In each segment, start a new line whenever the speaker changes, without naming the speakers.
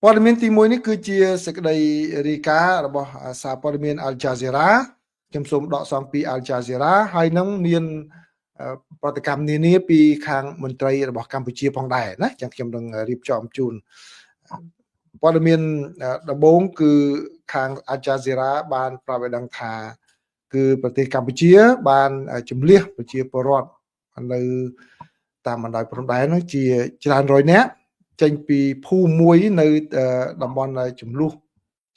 ព័ត៌មានទី1នេះគឺជាសេចក្តីរាយការណ៍របស់សារព័ត៌មាន Al Jazeera ខ្ញុំសូមដកស្រង់ពី Al Jazeera ហើយនឹងមានប្រតិកម្មនានាពីខាងមន្ត្រីរបស់កម្ពុជាផងដែរណាចឹងខ្ញុំនឹងរៀបចំជូនព័ត៌មានដំបូងគឺខាង Al Jazeera បានប្រាប់ឲ្យដឹងថាគឺប្រទេសកម្ពុជា បានជំលះប្រជាពលរដ្ឋនៅតាមបណ្ដោយព្រំដែនហ្នឹងជាច្រើនរយនាក់ចេញពីភូមិមួយនៅតំបន់ចំនួន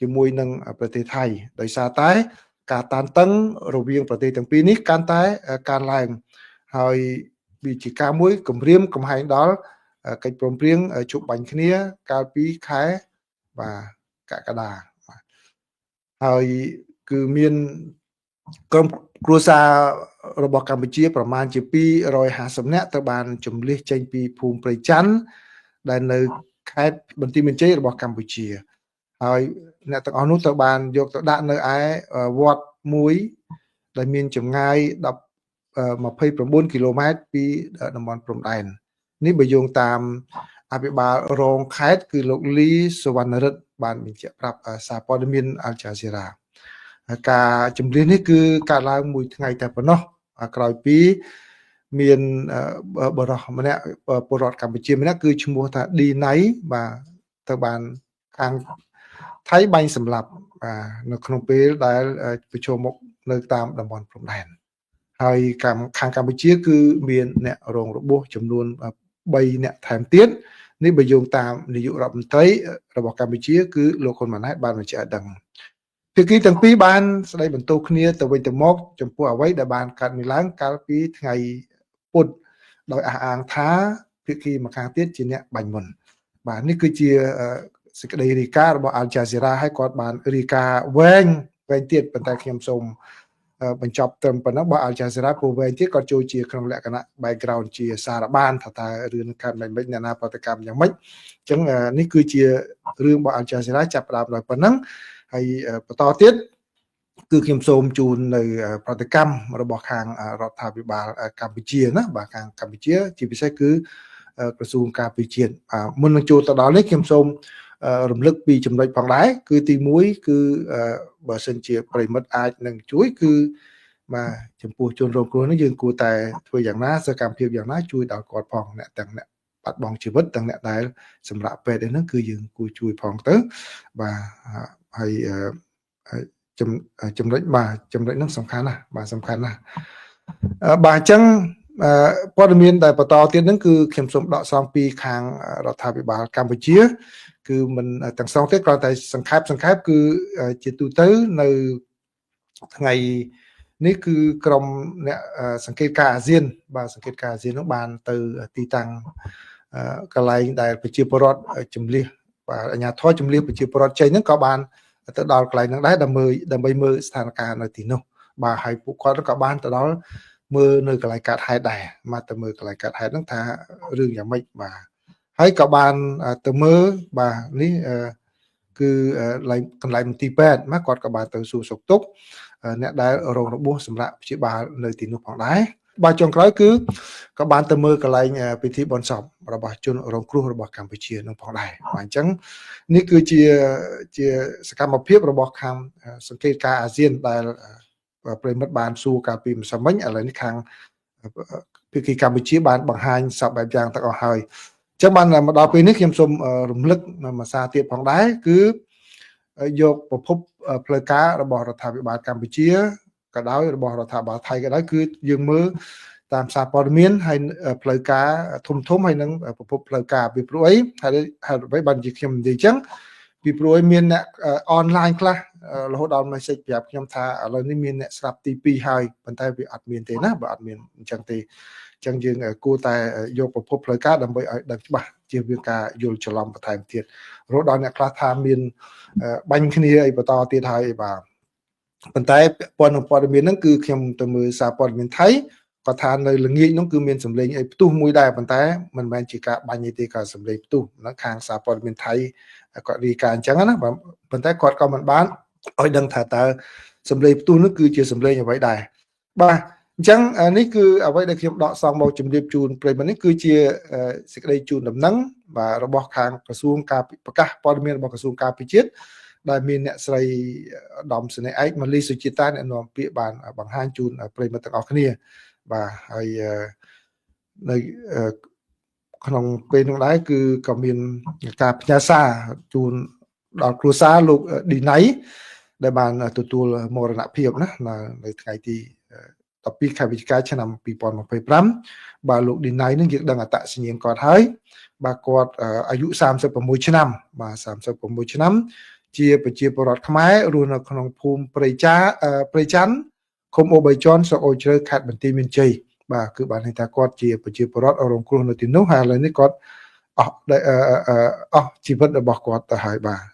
ជាមួយនឹងប្រទេសថៃដោយសារតែការតានតឹងរវាងប្រទេសទាំងពីរនេះកាន់តែកើនឡើងហើយវាជាការមួយគម្រាមកំហែងដល់កិច្ចព្រមព្រៀងជប់បាញ់គ្នាកាលពីខែបាទកក្កដាបាទហើយគឺមានក្រុមគ្រួសាររបស់កម្ពុជាប្រមាណជា250នាក់ត្រូវបានជំលះចេញពីភូមិព្រៃច័ន្ទដែលនៅខេត្តបន្ទាយមានជ័យរបស់កម្ពុជាហើយអ្នកទាំងអស់នោះត្រូវបានយកទៅដាក់នៅឯវត្តមួយដែលមានចម្ងាយ10 29គីឡូម៉ែត្រពីតំបន់ព្រំដែននេះបើយោងតាមអភិបាលរងខេត្តគឺលោកលីសវណ្ណរិទ្ធបានបញ្ជាក់ប្រាប់សារព័ត៌មាន Al Jazeera ការជំលះនេះគឺកើតឡើងមួយថ្ងៃតែប៉ុណ្ណោះក្រោយពីមានបរិះម្នាក់ពលរដ្ឋកម្ពុជាម្នាក់គឺឈ្មោះថាឌីណៃបាទទៅបានខាងថៃបាញ់សម្លាប់បាទនៅក្នុងពេលដែលប្រឈមមុខនៅតាមតំបន់ព្រំដែនហើយខាងកម្ពុជាគឺមានអ្នករងរបួសចំនួន3អ្នកថែមទៀតនេះបើយោងតាមនាយករដ្ឋមន្ត្រីរបស់កម្ពុជាគឺលោកហ៊ុនម៉ាណែតបានបញ្ជាក់ឲ្យដឹងភាគីទាំងពីរបានស្ដីបន្ទោសគ្នាទៅវិញទៅមកចំពោះអ្វីដែលបានកើតមានឡើងកាលពីថ្ងៃពុធដោយអះអាងថាភាគីម្ខាងទៀតជាអ្នកបាញ់មុនបាទនេះគឺជាសេចក្តីរាយការណ៍របស់ Al Jazeera ហើយគាត់បានរាយការណ៍វែងវែងទៀតប៉ុន្តែខ្ញុំសូមបញ្ចប់ត្រឹមប៉ុណ្ណឹងបើ Al Jazeera ព្រោះវែងទៀតគាត់ចូលជាក្នុងលក្ខណៈ background ជាសារបានថាតើរឿងកើតមិនម៉េចអ្នកណាប្រតិកម្មយ៉ាងម៉េចអញ្ចឹងនេះគឺជារឿងរបស់ Al Jazeera ចាប់ផ្ដើមដោយប៉ុណ្ណឹងហើយបន្តទៀតគឺខ្ញុំសូមជូននៅប្រតិកម្មរបស់ខាងរដ្ឋាភិបាលកម្ពុជាណាបាទខាងកម្ពុជា ជាពិសេសគឺក្រសួងការពារជាតិមុននឹងចូលទៅដល់នេះខ្ញុំសូមរំលឹកពីចំណុចផងដែរគឺទី1គឺបើសិនជាប្រិមិត្តអាចនឹងជួយគឺបាទចំពោះជនរងគ្រោះនេះយើងគួរតែធ្វើយ៉ាងណាសកម្មភាពយ៉ាងណាជួយដល់គាត់ផងអ្នកទាំងអ្នកបាត់បង់ជីវិតទាំងអ្នកដែលសម្រាប់ពេទ្យហ្នឹងគឺយើងគួរជួយផងទៅបាទហើយចំណុចបាទចំណុចហ្នឹងសំខាន់ណាស់បាទសំខាន់ណាស់បាទអញ្ចឹងព័ត៌មានដែលបន្តទៀតហ្នឹងគឺខ្ញុំសូមដកស្រង់ពីខាងរដ្ឋាភិបាលកម្ពុជា គឺមិនទាំងសងទេគ្រាន់តែសង្ខេបសង្ខេបគឺជាទូទៅនៅថ្ងៃនេះគឺក្រុមអ្នកសង្កេតការអាស៊ាន បាទសង្កេតការអាស៊ាននោះបានទៅទីតាំងកន្លែងដែលប្រជាពលរដ្ឋជំលះបាទអាជ្ញាធរជំលះប្រជាពលរដ្ឋចេញហ្នឹងក៏បានទៅដល់កន្លែងហ្នឹងដែរដើម្បីដើម្បីមើលស្ថានភាពនៅទីនោះបាទហើយពួកគាត់ក៏បានទៅដល់មើលនៅកន្លែងកើតហេតុដែរមកទៅមើលកន្លែងកើតហេតុហ្នឹងថារឿងយ៉ាងម៉េចបាទហើយក៏បានទៅមើលបាទនេះគឺកន្លែងមន្ទីរពេទ្យមកគាត់ក៏បានទៅសួរសុខទុក្ខអ្នកដែលរងរបួសសម្រាប់ព្យាបាលនៅទីនោះផងដែរបាទចុងក្រោយគឺក៏បានទៅមើលកន្លែងពិធីបុណ្យសពរបស់ជនរងគ្រោះរបស់កម្ពុជានឹងផងដែរបាទអញ្ចឹងនេះគឺជាជាសកម្មភាពរបស់ខាងសង្កេតការអាស៊ានដែលប្រិមិត្តបានសួរកាលពីម្សិលមិញឥឡូវនេះខាងភាគីកម្ពុជាបានបង្ហាញសពបែបយ៉ាងទាំងអស់ហើយអញ្ចឹងបានមកដល់ពេលនេះខ្ញុំសូមរំលឹកមួយសារទៀតផងដែរគឺយកប្រភពផ្លូវការរបស់រដ្ឋាភិបាលកម្ពុជាក៏ដោយរបស់រដ្ឋាភិបាលថៃក៏ដោយគឺយើងមើលតាមសារព័ត៌មានហើយផ្លូវការធំធំហើយនឹងប្រភពផ្លូវការពីព្រោះអីហើយហេតុអ្វីបានជាខ្ញុំនិយាយចឹងពីព្រោះអីមានអ្នកអនឡាញខ្លះរហូតដល់ message ប្រាប់ខ្ញុំថាឥឡូវនេះមានអ្នកស្លាប់ទី2ហើយប៉ុន្តែវាអត់មានទេណាបើអត់មានអញ្ចឹងទេអញ្ចឹងយើងគួរតែយកប្រភពផ្លូវការដើម្បីឲ្យដឹងច្បាស់ជាវាការយល់ច្រឡំបន្ថែមទៀតរហូតដល់អ្នកខ្លះថាមានបាញ់គ្នាអីបន្តទៀតហើយអីបាទប៉ុន្តែពាក់ព័ន្ធនឹងព័ត៌មានហ្នឹងគឺខ្ញុំទៅមើលសារព័ត៌មានថៃគាត់ថានៅល្ងាចនោះគឺមានសម្លេងអីផ្ទុះមួយដែរប៉ុន្តែមិនមែនជាការបាញ់ទេក៏សម្លេងផ្ទុះហ្នឹងខាងសារព័ត៌មានថៃគាត់រាយការណ៍អញ្ចឹងណាប៉ុន្តែគាត់ក៏មិនបានឲ្យដឹងថាតើសម្លេងផ្ទុះនោះគឺជាសម្លេងអ្វីដែរបាទ អញ្ចឹងនេះគឺអ្វីដែលខ្ញុំដកស្រង់មកជម្រាបជូនប្រិយមិត្តនេះគឺជាសេចក្តីជូនដំណឹងបាទរបស់ខាងក្រសួងការប្រកាសព័ត៌មានរបស់ក្រសួងការពារជាតិដែលមានអ្នកស្រីដំសនេឯកម៉ាលីសុជាតាអ្នកនាំពាក្យបានបង្ហាញជូនប្រិយមិត្តទាំងអស់គ្នាបាទហើយនៅក្នុងពេលនោះដែរគឺក៏មានការផ្ញើសារជូនដល់គ្រួសារលោកឌីណៃដែលបានទទួលមរណភាពណានៅថ្ងៃទី12ខែវិច្ឆិកាឆ្នាំ2025បាទលោកឌីណៃនឹងយើងដឹងអត្តសញ្ញាណគាត់ហើយបាទគាត់អាយុ36ឆ្នាំបាទ36ឆ្នាំជាប្រជាពលរដ្ឋខ្មែររស់នៅក្នុងភូមិព្រៃចាព្រៃច័ន្ទឃុំអូបីជាន់ស្រុកអូជ្រៅខេត្តបន្ទាយមានជ័យបាទគឺបានន័យថាគាត់ជាប្រជាពលរដ្ឋរងគ្រោះនៅទីនោះហើយឥឡូវនេះគាត់អស់អស់ជីវិតរបស់គាត់ទៅហើយបាទ។